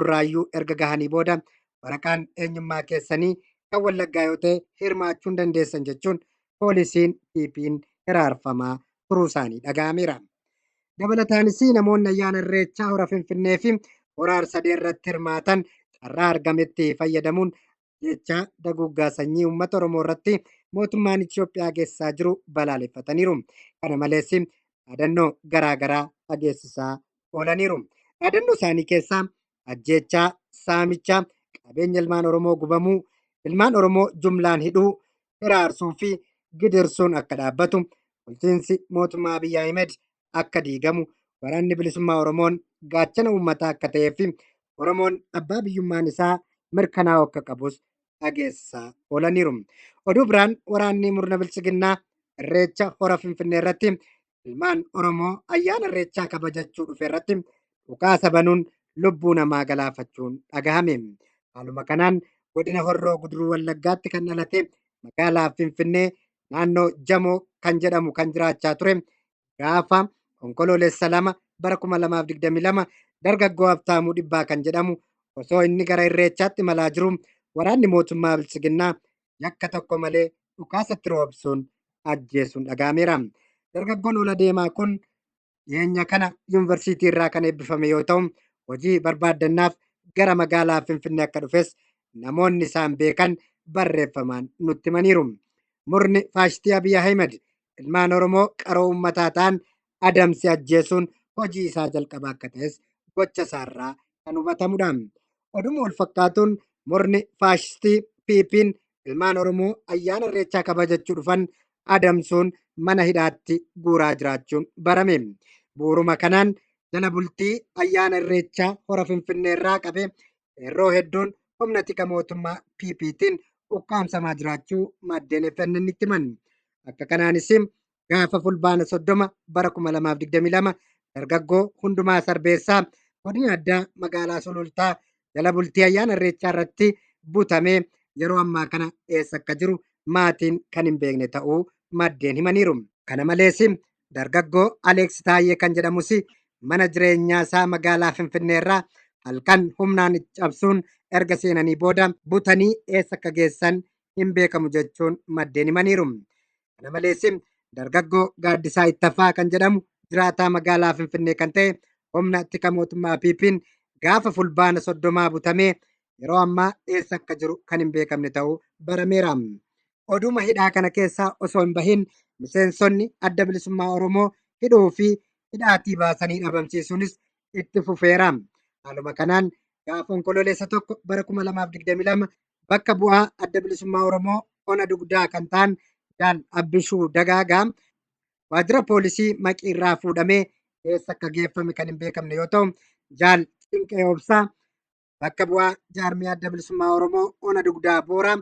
Burraayyuu erga gahanii booda waraqaan eenyummaa keessanii kan Wallaggaa yoo ta'e hirmaachuu hin dandeessan jechuun poolisiin PP'n hiraarfamaa turuu isaanii dhaga'ameera. Dabalataanis namoonni ayyaana Irreechaa hora Finfinnee fi hora Harsadee irratti hirmaatan carraa argametti fayyadamuun ajjeechaa daguuggaa sanyii uummata Oromoo irratti mootummaan Itoophiyaa geessisaa jiru balaaleffataniiru. Kana malees dhaadannoo garaa garaa dhageessisaa oolaniiru. Dhaadannoo isaanii keessaa ajjeechaa, saamicha, qabeenya ilmaan Oromoo gubamuu, ilmaan Oromoo jumlaan hidhuu, hiraarsuu fi gidirsuun akka dhaabbatu, bulchiinsi mootummaa Abiy Ahimed akka diigamu, waraanni bilisummaa Oromoon gaachana uummataa akka ta'ee fi Oromoon abbaa biyyummaan isaa mirkanaa'uu akka qabus dhageessisaa oolaniiru. Oduu biraan waraanni murna biltsiginnaa Irreecha hora Finfinnee irratti ilmaan Oromoo ayyaana Irreechaa kabajachuu dhufe irratti dhukaasa banuun lubbuu namaa galaafachuun dhagahame. Haaluma kanaan godina Horroo Guduruu Wallaggaatti kan dhalate magaalaa Finfinnee naannoo Jamoo kan jedhamu kan jiraachaa ture gaafa Onkoloolessa 2 bara 2022 dargaggoo Habtaamuu Dhibbaa kan jedhamu osoo inni gara Irreechaatti imalaa jiru waraanni mootummaa Biltsiginnaa yakka tokko malee dhukaasatti roobsuun ajjeesuun dhaga'ameera. Dargaggoon ola deemaa kun dhiyeenya kana yuunivarsiitii irraa kan eebbifame yoo ta'u, hojii barbaaddannaaf gara magaalaa Finfinnee akka dhufes namoonni isaan beekan barreeffamaan nutti himaniiru. Murni faashistii Abiy Ahimed ilmaan Oromoo qaroo uummataa ta'an adamsee ajjeesuun hojii isaa jalqabaa akka ta'es gocha isaarraa kan hubatamudha. Oduma wal fakkaatuun murni faashistii PP'n ilmaan Oromoo ayyaana Irreechaa kabajachuu dhufan adamsuun mana hidhaatti guuraa jiraachuun barame. Bu'uuruma kanaan jala bultii ayyaana Irreechaa hora Finfinnee irraa qabee qeerroo hedduun humna tika mootummaa PP'tiin ukkaamsamaa jiraachuu maddeen FNN itti himan. Akka kanaanis gaafa Fulbaana 30 bara 2022 dargaggoo Hundumaa Sarbeessaa godina addaa magaalaa Sulultaa jala bultii ayyaana Irreechaa irratti butamee yeroo ammaa kana eessa akka jiru maatiin kan hin beekne ta'uu maddeen himaniiru. Kana malees dargaggoo Aleeks Taayyee kan jedhamus mana jireenyaa isaa magaalaa Finfinnee irraa halkan humnaan itti cabsuun erga seenanii booda butanii eessa akka geessan hin beekamu jechuun maddeen himaniiru. Kana malees dargaggoo Gaaddisaa Ittafaa kan jedhamu jiraataa magaalaa Finfinnee kan ta'e humna tika mootummaa PP'n gaafa Fulbaana 30 butamee yeroo ammaa eessa akka jiru kan hin beekamne ta'uu barameera. Oduma hidhaa kana keessaa osoo hin bahin miseensonni adda bilisummaa Oromoo hidhuu fi hidhaatii baasanii dhabamsiisuunis itti fufeera. Haaluma kanaan gaafa Onkololeessa 1 bara 2022 bakka bu'aa adda bilisummaa Oromoo ona dugdaa kan ta'an Jaal Abbishuu Dagaagaa waajjira poolisii Maqii irraa fuudhamee eessa akka geeffame kan hin beekamne yoo ta'u, Jaal Cinqee Obsaa bakka bu'aa jaarmiyaa adda bilisummaa Oromoo ona dugdaa Booraa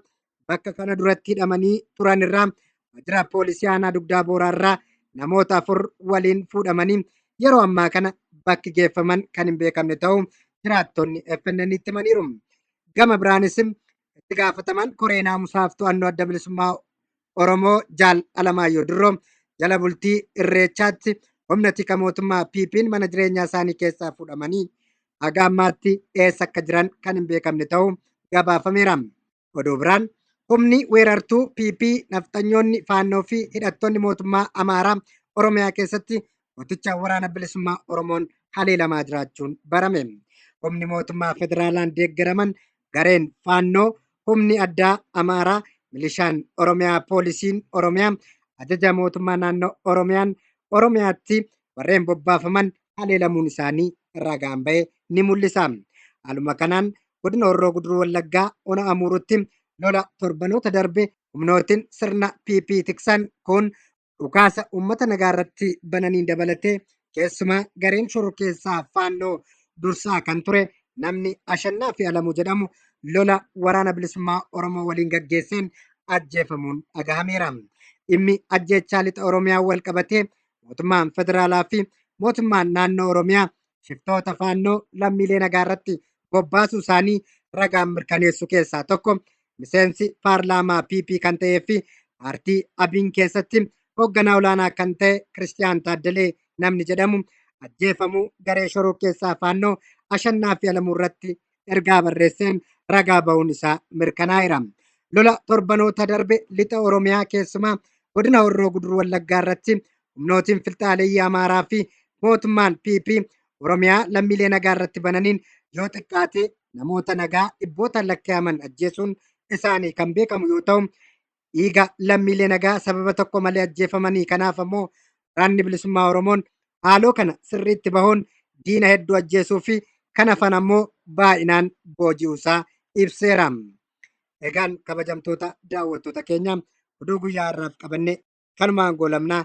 bakka kana duratti hidhamanii turan irraa waajjira poolisii aanaa dugdaa Booraa irraa namoota 4 waliin fuudhamanii yeroo ammaa kana bakki geeffaman kan hin beekamne ta'uu jiraattonni FNN itti himaniiru. Gama biraanis itti gaafatamaan koree naamusaaf to'annoo adda bilisummaa Oromoo Jaal Alamaayyoo Dirroo jala bultii Irreechaatti humna tika mootummaa PP'n mana jireenyaa isaanii keessaa fuudhamanii haga ammaatti eessa akka jiran kan hin beekamne ta'uu gabaafameera. Oduu biraan humni weerartuu PP nafxanyoonni Faannoo fi hidhattoonni mootummaa Amaaraa Oromiyaa keessatti Mooticha Waraana Bilisummaa Oromoon haleelamaa jiraachuun barame. Humni mootummaa federaalaan deeggaraman gareen Faannoo, humni addaa Amaaraa, milishaan Oromiyaa, poolisiin Oromiyaa ajaja mootummaa naannoo Oromiyaan Oromiyaatti warreen bobbaafaman haleelamuun isaanii ragaan ba'e ni mul'isa. Haaluma kanaan godina Horroo Guduruu Wallaggaa ona Amuurutti lola torbanoota darbe humnootiin sirna PP tiksan kun dhukaasa uummata nagaa irratti bananiin dabalatee keessumaa gareen shororkeessaa Faannoo dursaa kan ture namni Ashannaa fi Alamuu jedhamu lola waraana bilisummaa Oromoo waliin gaggeesseen ajjeefamuun dhagahameera. Dhimmi ajjeechaa lixa Oromiyaa wal qabatee mootummaan federaalaa fi mootummaan naannoo Oromiyaa shiftoota Faannoo lammiilee nagaa irratti bobbaasuu isaanii ragaan mirkaneessu keessaa tokko miseensi paarlaamaa PP kan ta'ee fi paartii Abiin keessatti hoogganaa olaanaa kan ta'e Kiristiyaan Taaddalee namni jedhamu ajjeefamuu garee shororkeessaa Faannoo Ashannaa fi Alamuu irratti ergaa barreesseen ragaa bahuun isaa mirkanaa'eera. Lola torbanoota darbe lixa Oromiyaa keessumaa godina Horroo Guduruu Wallaggaa irratti humnootiin finxaaleyyii Amaaraa fi mootummaan PP Oromiyaa lammiilee nagaa irratti bananiin yoo xiqqaate namoota nagaa dhibbootaan lakkaa'aman ajjeesuun isaanii kan beekamu yoo ta'u, dhiiga lammiilee nagaa sababa tokko malee ajjeefamanii kanaaf ammoo Waraanni Bilisummaa Oromoon haaloo kana sirriitti bahuun diina hedduu ajjeesuu fi kan hafan ammoo baay'inaan booji'uusaa ibseera. Egaan kabajamtoota daawwattoota keenya, oduu guyyaa har'aaf qabanne kanumaan goolabna.